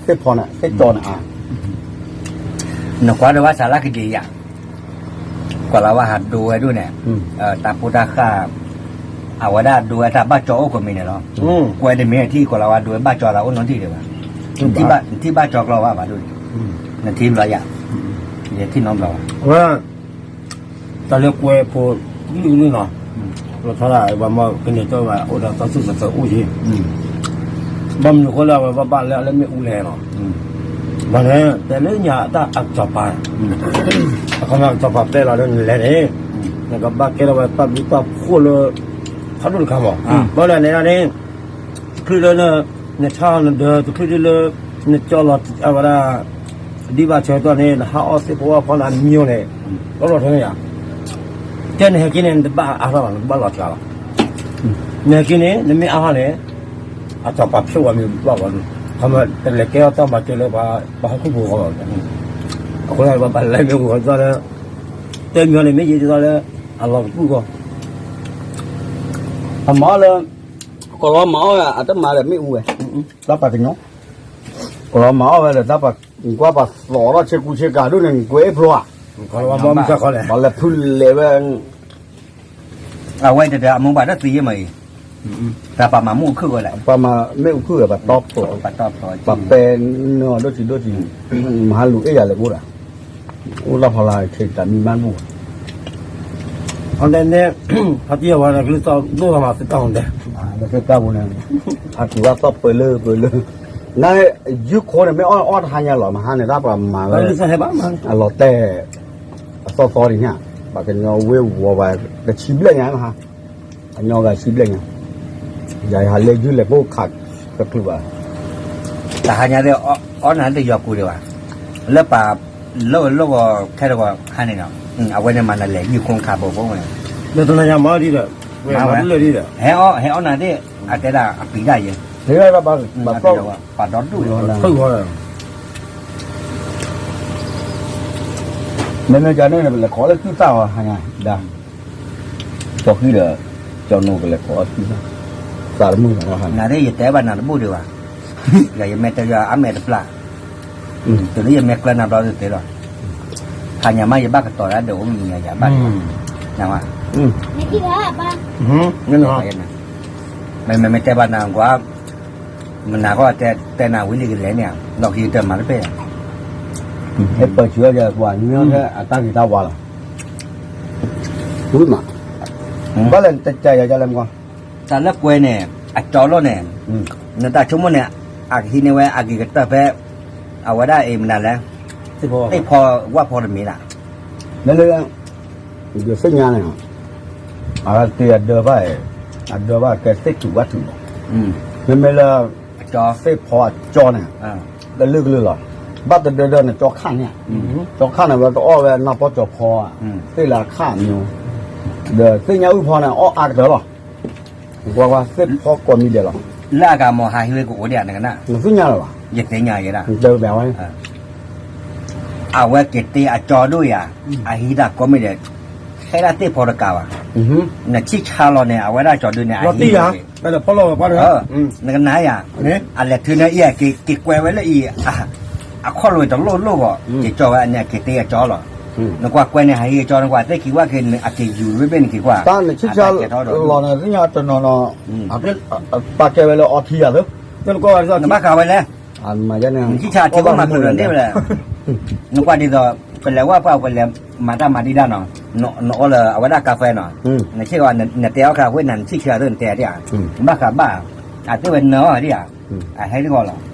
သ့ၣ်ဖီန့ၣ် သ့ၣ်ကၠီန့ၣ်အါ, နကွၢ်ဒီးဘၣ်စးလၢကဒံးယၤ, ကွၢ်လၢဝဲဟးဒိဝဲဒိၣ်န့ၣ်, တၢ်ဖိတၢ်ဃၢ်, အဝဲဒၣ်ဒိဝဲတၢ်ဘၣ်ကၠီအိၣ်ကမံၤန့ၣ်လီၤ, ကွဲးတမံၤထံၣ်ကွၢ်လၢဝဲဒိဝဲဘၣ်ကၠီသးအိၣ်နီတံၢ်ဒံးဘၣ်, နထံၣ်ဘၣ်ကၠီကျီဘၣ်ဘၣ်ဒိၣ်, နထံၣ်ဘျီယၤ, ယထံၣ်နီတဘျီဘၣ် တၢ်လၢကွဲးဖိ, နုၢ်နုၢ်နီၤ, လီၤဆီဒၣ် ပှၤမ့ၢ်ကန့ၢ်ကၠီဘၣ် အိၣ်ဒီးတၢ်သူၣ်သးသးအိၣ်ယံၤ, ဘၣ်မနုၤဃိလၢအဝဲဘၣ်ဘၣ်လၢအလၢမ့ၣ်အူလဲၣ်နီၤ, ဘၣ်န့ၣ် တဲလၢညါတၢ်အကစီၤပၤ, အခီပညီကစီၤပၤတဲလီၤလၢနလဲၤန့ၣ်, နကဘၣ်ကဲထီၣ်ဝဲတၢ်ဘျုးတၢ်ဖှိၣ်လၢ ဖးဒိၣ်တခါမး, ဘၣ်လၢန့ၣ်န့ၣ် တချုးလၢန, နဆါနဒၢ တချုးဒ်လၢ နကၠီလီၤအဝဲဒၣ်, ဒ်ဘၣ်ဆၢကတီၢ်န့ၣ် နဟးအီၣ်သ့ၣ်ဖိအီၣ်ဖီနၤမံၤန့ၣ်, လီၤလီၤထီန့ၣ်ယါ, တဲနဟဲက့ၤန့ၣ် နတဘၣ်အါထီၣ်ဘၣ် နတဘၣ်လီၤဆါဘၣ်, နဟဲက့ၤန့ၣ် နမ့ၢ်အါထီၣ်န့ၣ်, အစီၤပၤဖျိဝဲမ့ၢ်ဘၣ်ဘၣ်, ခီမ့ၢ်တလဲၤကဲထီၣ်တၢ်မၤစၢၤလၢပှၤဟီၣ်ခိၣ်ဖိအဂီၢ်ဘၣ်, အဃိန့ၣ် ပှၤဘၣ်လဲၤမ့ၢ်ဝံၤဃီသီလၢ တဲမံၤန့ၣ် မ့ၢ်ယံာ်ဒ်သိးလၢ အလီၤကပူၣ်ဃီ, အမၤအီၣ်လၢ ကလီၤမၤအီၣ်ဝဲ အတမၤဒီးမ့ၣ်အူဝဲ, လၢပှၤကညီ, ကလီၤမၤအီၣ်ဝဲဒီး တၢ်ပှၤကွၢ်ပှၤသီထီၣ်ဆ့ကူဆ့ကၤဒိၣ်န့ၣ် ကွဲးဖျိဧါ, ပှၤလဲၤဖုလဲၤဝဲ အဝဲတဒီးအမိၢ်ပှၢ်တၢ်သံယဲၢ်မးအံၤ, တၢ်ပှၤမၤမ့ၣ်အူခုၣ်ဝဲလဲၣ်, ပှၤမၤမ့ၣ်အူခုၣ်ဝဲ ပှၤတီဖျိး, ပှၤတီဖျိး, ပှၤပဲနၢ်အီၤဒိၣ်ဆံးဒိၣ်ဆံး, မဟါလူၤအ့ၣ်ယၤလဲၤဘိဒၣ်, အိၣ်လၢဖီလာ်ဆံးတၢ်မံမါဘူၣ်, အန့ၣ်, ဖါတံၢ်အဝဲန့ၣ် ကလုၢ်သီၣ်ဒိၣ်ထီၣ်မးသ့ၣ်တၢ်အီၤဒဲး, လၢသ့ၣ်တၢ်ပူၤန့ၣ်, အက့ၤဝဲသီၣ်ပၢၤလၢပၢၤလၢ, န ယုၢ်ခိန့ၣ် မ့ၢ်အီၣ်အီၣ်တဟါညါလီၤ မဟါန့ၣ် တၢ်ပှၤမၤဝဲ, အလီၤတဲာ် အသီၣ်သီဒံးညါ, ပှၤကညီဝ့ၢ်ဝီၤဝဲ တဆံဘျဲၣ်ညါမဟါ, အညီဂၤဆံဘျဲၣ်ညါ, ယၤယဟးလဲၤယုၢ်လဲၤကိၢ်ခးကချုးဘၣ်, တဟါညါသ့ၣ် အီၣ်နၤသ့ၣ်ယီၤကူးဒံးဘၣ်, လၢပှၤ လၢလၢဂီၤခဲတဂီၤဟါန့ၣ်ဒီး, အဝဲန့ၣ်မၤနၤလဲၤယုၢ်ခိခးဘိဘိဝဲ, လၢတနၤညါမၤဒံးဒီး, မၤဝဲ, ဟဲအီၣ် ဟဲအီၣ်နၤသ့ၣ်, အတဲဒၣ်အပျံၤတၢ်ယဲ, ပှၤဒီဒူၣ်, မ့မ့ၢ်ကန့ၣ် ပလဲၤခိးလၢကုၢ်သၣ်အီၤဟါညါ, ဒီး ကၠီဃံဒီး ကၠီနိကလဲၤခိးအီၤသၣ်, သးတမုာ်ဘၣ်, နၤသ့ၣ်ယတဲဘၣ်နၤတဘူၣ်ဒံးဘၣ်, ယၤယမဲာ်တဲယၤအမဲာ်တပျၢ်, တုၤလၢယမဲာ်ကျၢၤနၤဘျီသ့သ့လီၤ, ဟါညါမးယဘၣ်ကတီၤဒၣ်ဒီးအိၣ်မံၤယၤဘၣ်, နဝဲ, မ့မ့ၢ်တဲဘၣ်နၤကွၢ်, မနၤကီၢ်တဲနၤဝံၤလံကလဲၤန့ၣ်, လီၢ်ခံကတၢၢ်မၤတပ့ၢ်, ဟဲပၢၢ်ဆံးအီၣ်ယၤကွၢ် မ့ၢ်အီၣ်ထဲအတၢ်ဂ့ၤတၢ်ဝါလီၤ, ဝံၤမး, ဘၣ်လဲၣ်တကးယၤကလဲၣ်မကီၢ်, တၢ်လၢကွဲန့ၣ်, အကၠီလိၣ်န့ၣ်, နတၢ်ဆိကမိၣ်န့ၣ်, အကဟံးန့ၢ်ဝဲအဂ့ၤကတၢၢ်ဖဲ, အဝဲဒၣ်အံၤမနုၤလဲၣ်, သ့ၣ်ဖီဝၣ်ဖီတမံၤဒၣ်, မ့ၢ်လၢ ယသ့ၣ်ညါန့ၣ်, အဝဲတ့ၢ်အဒၢဘၣ်, အဒၢဘၣ်ကဲသ့ၣ်ထူၣ်ဝၣ်ထူၣ်လီၤ, မ့မ့ၢ်လၢ သ့ၣ်ဖီအကၠီန့ၣ်, ကလုာ်ကလုာ်လီၤ, ဘၣ်တဒၢဒၢန့ၣ် ကၠီခၣ်န့ၣ်, ကၠီခၣ်န့ၣ် ဝဲတအီၣ်ဝဲနီၢ်ပီၢ်ကၠီဖီ, သ့ၣ်လၢအခၣ်မ့ၢ်, ဒီးသ့ၣ်ညါအုၣ်ဖီန့ၣ် အီၣ်အါကတၢၢ်လီၤ, ကွၢ်ကွၢ် သ့ၣ်ဖီကိးမံၤဒဲးလီၤ, လၢအဂၤမ့ၢ်ဟးဟံးဝဲကအိၣ်ဒံးဧါနကနၣ်, နသ့ၣ်ညါလၢၤဘၣ်, ယသ့ၣ်ညါယဲဒၣ်, အဝဲက့ၤတ့ၢ်အကၠီဒိၣ်ယၤ, အဟံးတၢ်ကိးမံၤဒဲး, ဟဲဒၣ်သ့ၣ်ဖီတကးဘၣ်, နဆံၣ်ဆါလီၤန့ၣ် အဝဲဒၣ်ကၠီဒိၣ်န့ၣ် အဟံး, နကနၣ်ယၤ, အလဲၤထုးန့ၢ်အံၤ က့ၤကွဲးဝဲလၢအံၤ, အခီၣ်လိၤတလိၣ်လိၣ်ဂီၢ်, က့ၤကၠီဝဲအန့ၣ် အက့ၤတ့ၢ်အကၠီလီၤ, နကွၢ်ကွဲးန့ၣ် ဟးဟံးအကၠီ နကွၢ်သ့ၣ်ခံဝၣ်က့ၤ အက့ၤယူၤဝဲဘ့ၣ်နက့ၤကွၢ်, တၢ်နဆံၣ်ဆါလီၤန့ၣ် သ့ၣ်ညါတနီၤနီၤ, ပာ်ကဲဝဲလၢအီထံယၤသၢ, နဘၣ်ဃးဝဲလဲၣ်, နဆံၣ်ဆါထံဝဲမၤကရၢန့ၣ်ဝဲလဲၣ်, နကွၢ်ဒ်သိး ပလဲၤဝၣ်ပှၢ်ပလဲၤမၤတၢ်မၤဒံးဒၣ်နီၤ, နအိၣ်လၢအဝဲဒၣ်ကါဖဲနီၤ, နဆ့ၣ်ကီး နတဲအီၣ်ခါဝဲနၤ နဆံၣ်ဆါသ့ၣ် နတဲဒံးဧါ, နဘၣ်ဃးဘၣ်, အသ့ၣ်ဝဲနၢအီၤဒံးဧါ, အဟဲဒ်ဂီၢ်လီၤ,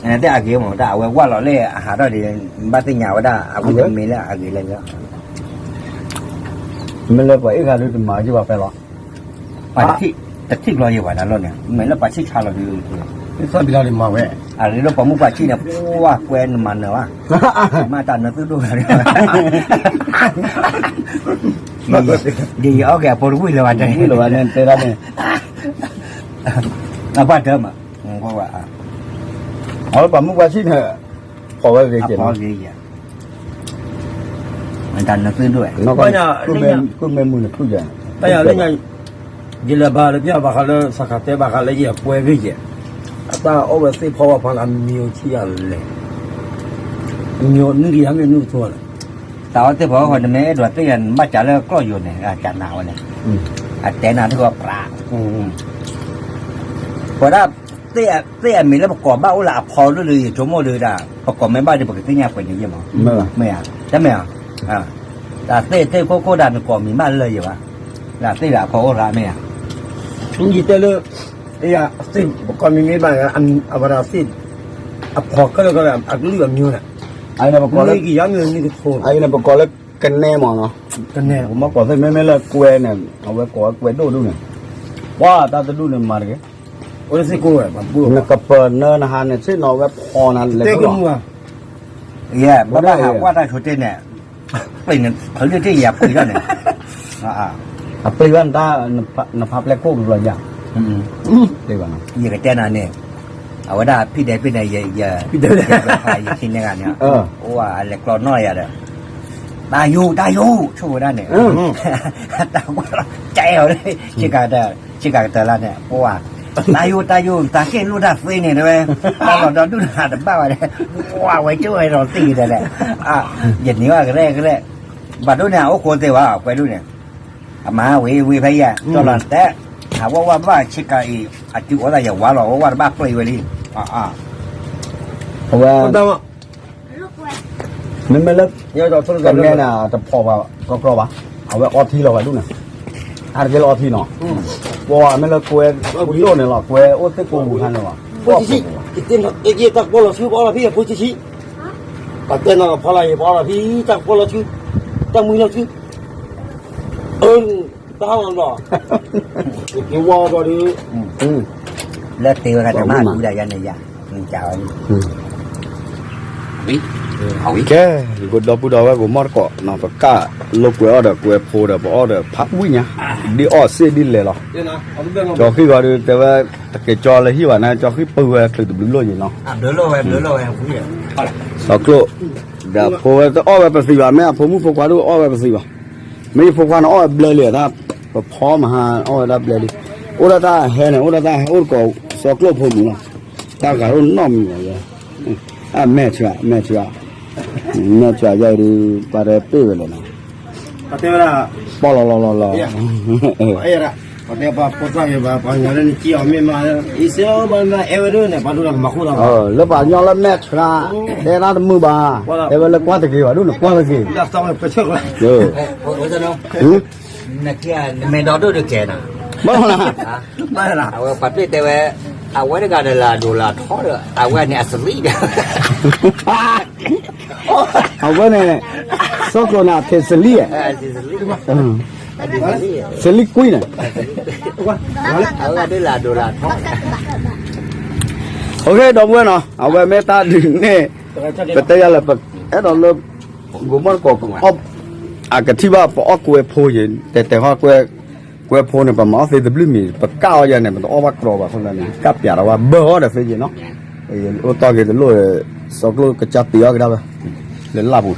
နတဲအဂ့ၤမ့ၢ်တၢ် အဝဲဝၣ်လီၤလၢအဟးထီၣ်ဒံး, ဘၣ်သ့ၣ်ညါဝဲဒၣ် အဝဲတမ့ၢ်လၢအဂ့ၤလၢ မ့ၢ်လၢပှၤအ့ၣ်ဃာ်ဒုးတမၤက့ၤဘၣ်ဖဲလီၤ, ပှၤတထံၣ်ဘျီယံၤဝဲဒၣ်လီၤန့ၣ် မ့ၢ်လၢပှၤဆံၣ်ဆါလီၤဒုး, သီဘံလီၤန့ၣ်မၤဝဲ, အရ့ဒိၣ်ပှၤမုၣ်ပှၤဆံၣ်န့ၣ် ပှၤကွဲနမၤနၢၤဘၣ်, မ့ၢ်တၢ်နၢသုဒိၣ်ဂၤဒုး, ဒ်ယအီၣ်က့ၤအဖိတဝံၣ်လၢၤဘၣ်တဲ, ဝံၣ်လၢၤဘၣ်န့ၣ်တဲဒၣ်န့ၣ်, အပှၢ်တၢၢ်မး, အပှၤမုၣ်ပှၤဆံၣ်န့ၣ်, ဖီၣ်ဝဲဂ့ၤက့ၤနီၤ တၢ်နသုဒိၣ်, ကမ့ၢ်မုၢ်နခုၣ်ယၤ, တၢ်ယၤလၢညါ, ယလဲၤဘၣ်လၢပျၢ်ဘၣ်ဃးလၢ စးခါတဲဘၣ်ဃးလၢယကွဲဂ့ၤယဲၢ်, အတၢ်အီၣ်ဝဲသ့ၣ်ဖီဝါဖီန့ၣ် အမံၤအိၣ်ဆံးယၤလဲၣ်, မံၤအိၣ်နုၢ်ကယၤမ့ၢ်နုၢ်ကထိလဲၣ်, တၢ်အီၣ်သ့ၣ်ဖီဝါဖီ နမ့ၢ်အဲၣ်ဒိးသ့ၣ်ယၤ နဘၣ်ကးလၢကျီၢ်ယိာ်န့ၣ် ကနၣ်ဝဲလဲၣ်, အတဲနၤထံကီၢ်ပြး ပဝဲဒၣ် သ့ၣ်အမံၤလၢပကိးဘၣ်အိၣ်လၢအဖီဒိၣ်လၢ ယဆိကမိၣ်ဒုးဒၣ် ပကိးမ့ၢ်ဘၣ်ဒီး ပကသ့ၣ်ညါပှဲၤန့ၣ်ယဲၢ်မး, မ့ၢ်ဧါ, တမ့ၢ်ဧါ, တၢ်သ့ၣ်သ့ၣ်ခိၣ်ခိၣ်ဒၣ် နကိးမံၤဘၣ်လၢယဲၢ်ဘၣ်, တၢ်သ့ၣ်ဒၣ်အဖီအိၣ်ရၣ်မ့ၢ်ဧါ, ယတဲလၢ သ့ၣ်ပကိးမံၤမ့ၢ်ဘၣ် အဝဲဒၣ်သ့ၣ် အဖီခဲလၢာ်ခဲလၢာ် အကလုာ်အမံၤန့ၣ်, အံၤန့ၣ်ပကိးလၢ ကယၤမ့ၢ်နုၢ်ကထိ, အံၤန့ၣ်ပကိးလၢကနဲမးနီၤ, ကနဲ ပမ့ၢ်ကိးသ့ၣ်မ့မ့ၢ်လၢကွဲန့ၣ် အဝဲကိးဝဲကွဲဒိၣ်ဒိၣ်န့ၣ်, ပှၤတၢ်တဒူၣ်န့ၣ်မၤတဂ့ၤ, နကပၢၤနၢနဟါန့ၣ် ဆ့ၣ်နီၤဝဲဖီနၤလဲၤလီၤ, ယဲ ဘၣ်ဘၣ်ဟးကွၢ်တၢ်ဆိတ့ၢ်န့ၣ်, ပျံၤန့ၣ် ဖုလၢတ့ၢ်ယၤပျံၤထီၣ်န့ၣ်, အပျံၤဘၣ်နတၢ် နဖးပျဲၢ်ခိၣ်ကဘျီယၤ, ယကတဲနၤန့ၣ်, အဝဲဒၣ်ဖံးဒဲးဖံးန့ၣ် ယ ယ ယခံန့ၢ်ဂၤန့ၣ်, အိၣ်ဝဲအလဲၤကျီနီၢ်ယၤဒီး, တၢ်ယိာ် တၢ်ယိာ် ဆိၣ်ဝဲဒၣ်န့ၣ်, တၢ်ကွၢ်လီၤ တဲအီၤလၢ ဆ့ကၤကတၢၢ်လၢန့ၣ် ပှၤ, တၢ်ယိာ် တၢ်ယိာ် တၢ်ကဲလိၣ်တၢ်သ့န့ၣ်တဲဝဲ, တၢ်လီၤဒီဒူၣ်တဟးတဘၣ်ဘၣ်န့ၣ်, ပှၤဝဲကၠိဝဲဒီးသ့တဲလဲၣ်, ယန့ၢ်ဘၣ်ကရဲကရဲ, ဘၣ်ဒိၣ်န့ၣ် အအိၣ်ဃိသ့ဝဲ ကွဲဒိၣ်န့ၣ်, အမၤဝံၤဝံၤဖဲယဲၢ် တီၢ်လီၤတဲ, အဝဲဝဲဘၣ်ဆ့ကၤအံၤ အတုၤအိၣ်သးယဝါလီၤ ဝဲဝဲတဘၣ်ပျဲဝဲလံ, အဝဲ မ့မ့ၢ်လၢ ကနဲန့ၣ် တဖီၣ်ဘၣ်ကီကီဘၣ်, အဝဲအီထံလီၤဘၣ်ဒူၣ်န့ၣ်, အါတက့ၢ်လၢအီထံနီၤ, ပှၤမ့ၢ်လၢကွဲၤဒိၣ်န့ၣ်လီၤ ကွဲၤအိၣ်သ့ၣ်ကိးပူၤခါန့ၣ်လီၤ, တၢ်ကပီၢ်လီၤဆူ ပအီလီၤဖံးအဖိဆံဆံ, ပတဲနီၤဖီလာ်ယပအီလီၤဖံး တၢ်ကပီၢ်လီၤဆူ, တၢ်မုၢ်လီၤဆူ, အၢ တၢ်ဟးလီၤလီၤ, က့ၤဝါဘျီဒီး လၢတ့ဝဲဂၤတမၤဒူဒၣ်ယၤန့ၣ်ယၤ, ကဲ, ယကဒီပုၢ်ဒီဝဲၢ်ကမီၢ်တကိးနီၤ ပကၣ်လိာ်ကွဲအီၤဒီးကွဲၤဖိဒီး ပအီၣ်ဒီးဖးဝံၣ်ညါ, ဒ်အီၣ်စ့ၣ်ဒ်လဲၣ်လီၤ, ကၠီဃံၣ်ဂီၤဒီး တဲဝဲ တကဲကၠီလၢဟံၣ်ဘၣ်န့ၣ် ကၠီဃံၣ်ပုၢ်ဝဲချုးတဘျုးလိၣ်ယံၤနီၤ, စီၤကျိၣ်, ဒီးဖိဝဲတအီၣ်ဝဲပသံးဘၣ် မ့ၢ်အဖိမုၣ်ဖိခွါဒိၣ်အီၣ်ဝဲပသံးဘၣ်, မ့ၢ်ယဖိခွါန့ၣ်အီၣ်ဝဲဘျၢလံ, ပဖီမဟါအီၣ်ဝဲဒၣ်ဘျၢလံ, အိၣ်ဒၣ်တၢ်ဟဲန့ၣ် အိၣ်ဒၣ်တၢ်ဟဲအိၣ်တကိး စီၤကျိၣ်ဖိမုၣ်လီၤ, တၢ်ဂၤဒိၣ်နီတမံၤဘၣ်, အမဲာ်ဆှး မဲာ်ဆှး, မဲာ်ဆှးယဲဒုး ပှၤတပ့ၢ်ဝဲလဲၣ်နီၤ, ပီၣ်လီၤလီၤလီၤလီၤ, လၢပှၤကညီလၢမဲာ်ဆှး တဲဒၣ်တမုာ်ဘၣ်, တဲဝဲလၢကွၢ်တဂ့ၤဘၣ်ဒိၣ်န့ၣ် ကွၢ်တဂ့ၤ, နမဲာ်ဒီဒိၣ်တကဲနီၤ, ဘၣ်လီၤ, အဝဲပှၤပ့ၢ်တဲဝဲ, အဝဲတဂၤဒီးလၢအဒိၣ်လၢအထီဒီး အဝဲန့ၣ်အစလံဒီး အဝဲန့ၣ် စီၤကျိၣ်န့ၣ် အထံးစလံ, စလံကွံန့ၣ်, အဝဲဒၣ်လၢအဒိၣ်လၢအထီ, ဒီပုၢ်ဝဲၢ်နီၤ အဝဲမ့ၢ်တၢ်ဒုးန့ၣ်, ပတဲယၤလၢပအဲၣ်ဒိးလၢ ကမီၢ်တကိး အကထံၣ်ဘၣ်ပအီၣ်ကွဲၤဖိယံၤ တဲတဲဟီၣ် ကွဲၤဖိန့ၣ် ပမၤအီၣ်သ့တဘျုးမံၤ ပကၣ်အီၣ်ယၤန့ၣ် ပတအီၣ်ဘၣ်ကြီဘၣ်အဃိသတးန့ၣ် ကၣ်ပၠးဒီးဝဲဘၢအီၣ်ဒီးသ့ယံၤနီၤ, အိၣ်တီၢ်က့ၤတလိၣ်, စီၤကျိၣ်ကစၢ်တ့အီၣ်ကဒါဝဲ, လၢလၢ်ပူၤ,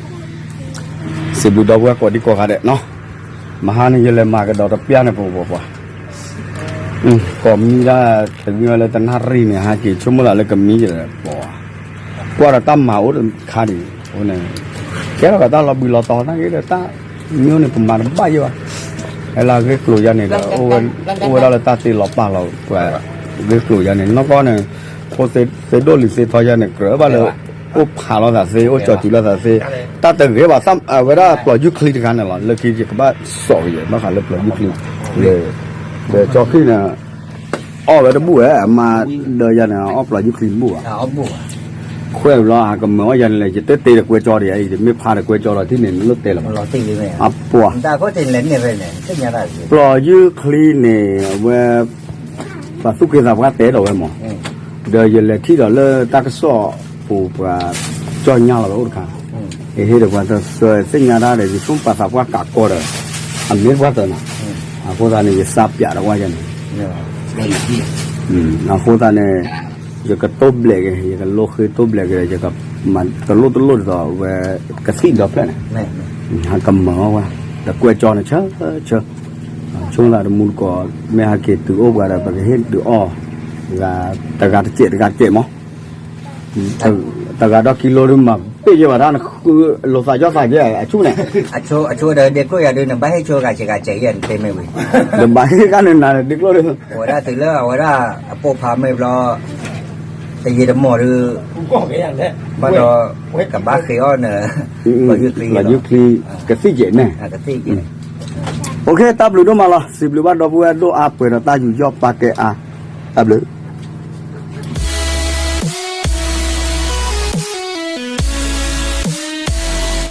စံးဘျုးဒီပုၢ်ဝဲၢ်ကိးဒံကိးဂၤဒဲးနီၤ, မဟါန့ၣ် ယလဲၤမၤကဒီးတပျၢ်န့ၣ်ပပှၤပှၤ ကိးမံဒၣ် တမံဝဲလၢတနၣ်ရံၣ်န့ၣ် ဟဲက့ၤဆိကမိၣ်သးလၢကမံယဲၢ်ပှၤ, ကွၢ်ဒီးတၢ်မၤအိၣ်တခါဒံး, အဃိန့ၣ် ကဲထီၣ်က့ၤတၢ်လီၤဘှံးလီၤတီၤသနာ်က့ဒီး တၢ်မံန့ၣ် ပမၤတဘၣ်ယဲၢ်ဘၣ်, ဟဲလၢအဂ့ၢ်ကျိၤယါန့ၣ်ဒီး အိၣ်ဝဲဒၣ်လၢတၢ်တ့လီၤပာ်လီၤပှၤ, ဂ့ၢ်ကျိၤယါန့ၣ် နီၢ်ကီၢ်န့ၣ် ဖိသ့ဒိၣ်လံၤသ့ထီယါန့ၣ် ကြၢးဘၣ်လၢ အိၣ်ဖးလိာ်သးသ့ အိၣ်ကၠီၤစူၤလိာ်သးသ့, တၢ်တဂ့ၤဘၣ် အဝဲဒၣ်ပျီၤယူၢ်ချံတခါန့ၣ်လီၤ, လၢခံယကဘၣ်စိာ်ကယဲၢ် ဘၣ်ဃးလၢပျီၤယူၢ်ချံ, ဒီးကၠီၤဃံၣ်န့ၣ် အီၣ်ဝဲတဘူၣ်ဝဲ အမါဒီးယါန့ၣ် အီၣ်ပျီၤယူၢ်ချံတဘူၣ်ဘၣ်, ခွဲးဘျီ အကမၤအီၣ်ယါန့ၣ်လဲၣ် ယတတဲဒီးကွဲကၠီၤဒီးယၤအံၤ ယမ့ၢ်ဖးဒီးကွဲကၠီၤလီၤ ထံၣ်န့ၣ် နလိၣ်တဲလၢၤဘၣ်, အပှၤ ပျီၤယူၢ်ချံန့ၣ် အဝဲ ပှၤသူၣ်က့သးပှၢ်တဲဒီးဝဲမး, ဒီးယလဲၤထံၣ်ဒီးလၢတၢ်ကစီၣ်ပူၤပှၤ ကၠီညါလီၤဝဲအိၣ်တခါ, ယဟ့ၣ်ဒီးပှၤသၢသ့ၣ်ညါတၢ်ဒီး ယဆိကမိၣ်ပှၤသးပှၢ်ကးကီဒီး အမ့ၢ်ပှၤသၢနၤ, အဃိသတးန့ၣ် ယစးပၠးဒီးဝဲယါန့ၣ်, အဃိသတးန့ၣ် ယကတိဘျဲးက့ၤ ယကလိဃ့တိဘျဲးက့ၤဒီး ယကမၤတလိၣ်တလိၣ်ဒ်သိးဝဲ ကသံၣ်ဒီဖျၢၣ်န့ၣ်, ဟးကမၤအီၣ်ဝဲ, ဒီးကွဲကၠီၤန့ၣ် ဆၢဆၢ ဆိကမိၣ်လၢတမူတကိး မ့ၢ်ဟဲက့ၤတုၤအိၣ်ပှၤဒီး ပကဟ့ၣ်ဒုးအီၣ်, တဂၤတစဲးတဂၤတစဲးမး, တဂၤဒီးကံလိဒုးမၤပ့ၢ်ယဲၢ်ဘၣ်ဒၣ် နဃုလိာ်သးယီၢ်သးကဲအဆူၣ်န့ၣ်, အဆိကတၢၢ်ဒ့ကျိၣ်ယၤဒုး နဘၣ်ဟ့ၣ်ဆိဂၤစဲးဂၤစဲးယဲၢ် နတဲမ့ၢ်ဝံၤ, နဘၣ်ဟ့ၣ်ဂၤန့ၣ်နၤဒ့ကျိၣ်ဒုး, အဝဲဒၣ်တုၤလၢအဝဲဒၣ်အပိာ်ဖးမ့ၢ်ဘျီ တယံာ်တမီၢ်ဒုး ဘၣ်ဒီး ကဘၣ်ဃ့အီၣ်နၤ ပှၤယူၢ်ချံ ကသံၣ်ကဲးန့ၣ်, ကသံၣ်ကဲး, အိၣ်ခ့ တၢ်ဘျုးဒိၣ်မးလီၤ စံးဘျုးဘၣ်ဒီပုၢ်ဝဲၢ်ဒိၣ်အါပှဲၤဒီးတၢ်ယူးယီၣ်ပာ်ကဲအါ, တၢ်ဘျုး